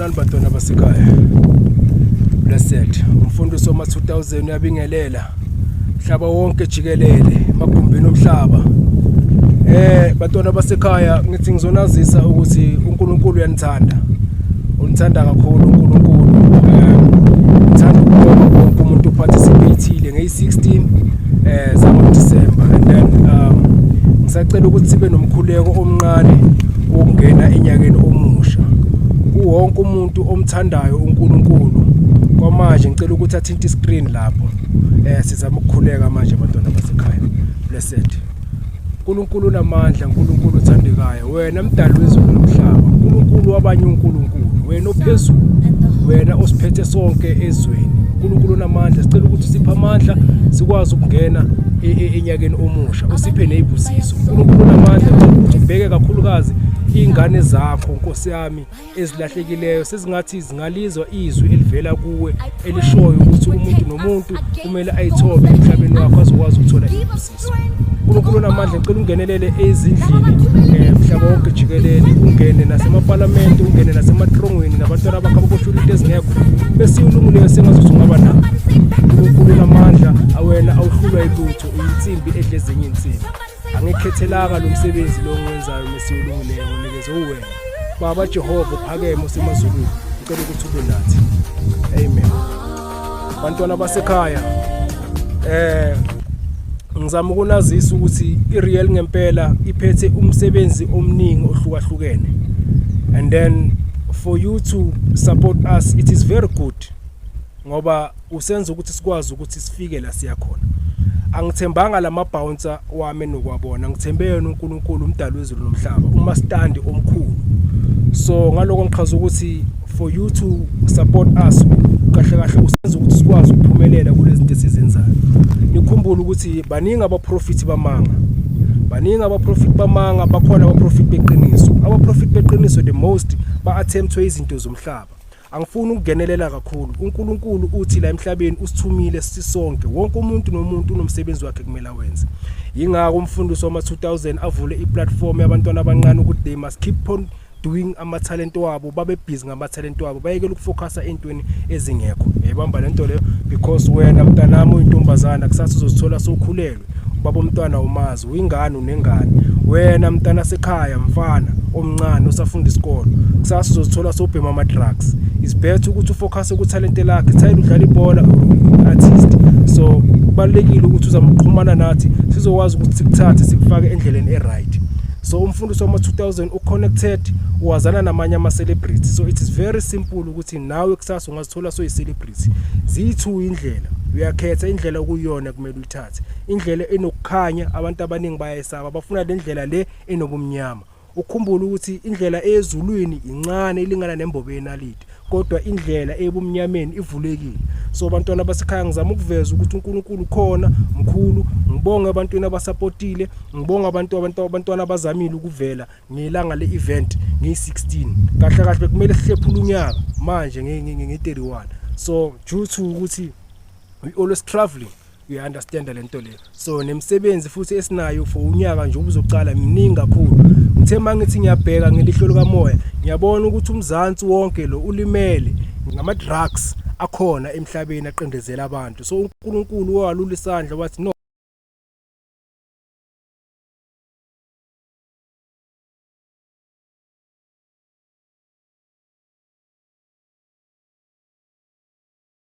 Sanibonani bantwana basekhaya. Blessed. Umfundisi wama 2000 uyabingelela. Mhlaba wonke jikelele emagumbini omhlaba. Bantwana basekhaya, ngithi ngizonazisa ukuthi uNkulunkulu uyanithanda. Unithanda kakhulu uNkulunkulu. Ngithanda ukubonga wonke umuntu oparticipate-ile ngeyi-16 zango December, and then ngisacela ukuthi sibe nomkhuleko omncane wokungena enyakeni omusha. Kuwonke umuntu omthandayo uNkulunkulu, kwamanje ngicela ukuthi athinte iscreen lapho. Sizama ukukhuleka manje, bantwana basekhaya. Blessed. uNkulunkulu unamandla, uNkulunkulu othandekayo, wena mdali wezulu nomhlaba, uNkulunkulu wabanye uNkulunkulu, wena ophezulu, wena osiphethe sonke ezweni. uNkulunkulu unamandla, sicela ukuthi usiphe amandla sikwazi ukungena enyakeni omusha, usiphe nezibusiso. uNkulunkulu unamandla, ngicela ukuthi ubheke kakhulukazi ingane zakho, Nkosi yami, ezilahlekileyo, sezingathi zingalizwa izwi elivela kuwe elishoyo ukuthi umuntu nomuntu kumele ayithobe emhlabeni wakho azokwazi ukuthola izibusiso. uNkulunkulu onamandla, ngicela ungenelele ezindlini mhlaba wonke jikelele, ungene nasemapalamente, ungene nasematrongweni, nabantwana bakho ababoshwe into ezingekho bese ulunguleyo sengazuthi ungaba nabo. uNkulunkulu onamandla, awena awuhlulwa yilutho, uyinsimbi edle ezinye insimbi. Angikhethelanga lo msebenzi lo ngiwenzayo, mesiwulungileyo nginikeze uwena, Baba Jehova uphakeme osemazulwini. Ngicela ukuthi ube nathi, amen. Bantwana basekhaya, ngizama ukunazisa ukuthi iReal ngempela iphethe umsebenzi omningi ohlukahlukene, and then for you to support us, it is very good, ngoba usenza ukuthi sikwazi ukuthi sifike la siya khona. Angithembanga lama bouncer wami enokwabona, ngithembe yena uNkulunkulu, umdali wezulu nomhlaba, umastandi omkhulu. So ngaloko ngichaza ukuthi for you to support us, kahle kahle usenza ukuthi sikwazi ukuphumelela kulezi zinto esizenzayo. Nikhumbule ukuthi baningi abaprofiti bamanga, baningi abaprofiti bamanga, bakhona abaprofiti beqiniso. Abaprofiti beqiniso the most ba-attemptwe izinto zomhlaba. Angifuni ukungenelela kakhulu. UNkulunkulu uthi la emhlabeni usithumile sisonke, wonke umuntu nomuntu unomsebenzi wakhe kumele awenze. Yingakho umfundisi wama 2000 avule iplatform yabantwana abancane ukuthi they must keep on doing amathalente wabo, babe busy ngamathalente wabo, bayekele ukufocusa entweni ezingekho. Uyayibamba lento leyo? Because wena mntanami uyintombazana, kusasa uzozithola sowukhulelwe, ubaba umntwana umazi, uyingane, unengane. Wena mntana sekhaya, mfana omncane osafunda isikolo, kusasa uzozithola sowubhema ama-drugs. Is better ukuthi ufocuse kuthalente lakhe, thayela udlala ibhola or artist. So kubalulekile ukuthi uzame ukuxhumana nathi, sizokwazi ukuthi sikuthathe sikufake endleleni e-right. So umfundisi wama-2000 uconnected, uwazana namanye ama-celebrity, so it is very simple ukuthi nawe kusasa ungazithola soyi-celebrity. Ziyi-two indlela, uyakhetha indlela okuyiyona kumele uyithathe. Indlela enokukhanya, abantu abaningi bayayisaba, bafuna le ndlela le enobumnyama. Ukhumbule ukuthi indlela eyezulwini incane, ilingana nembobo yenaliti, kodwa indlela ebumnyameni ivulekile. So bantwana basekhaya, ngizama ukuveza ukuthi uNkulunkulu khona mkhulu. Ngibonge abantwini abasupportile, ngibonga abantu, abantwana abazamile ukuvela ngelanga le-event ngeyi-16. Kahle kahle bekumele sihlephule unyaka manje nge-31, so due to ukuthi we always traveling, you understand lento leyo. So nemisebenzi futhi esinayo for unyaka nje ubuzocala miningi kakhulu. Ngithe mangithi ngiyabheka ngelihlo likamoya, ngiyabona ukuthi uMzansi wonke lo ulimele ngama drugs akhona emhlabeni aqindezela abantu. So uNkulunkulu walula isandla wathi no.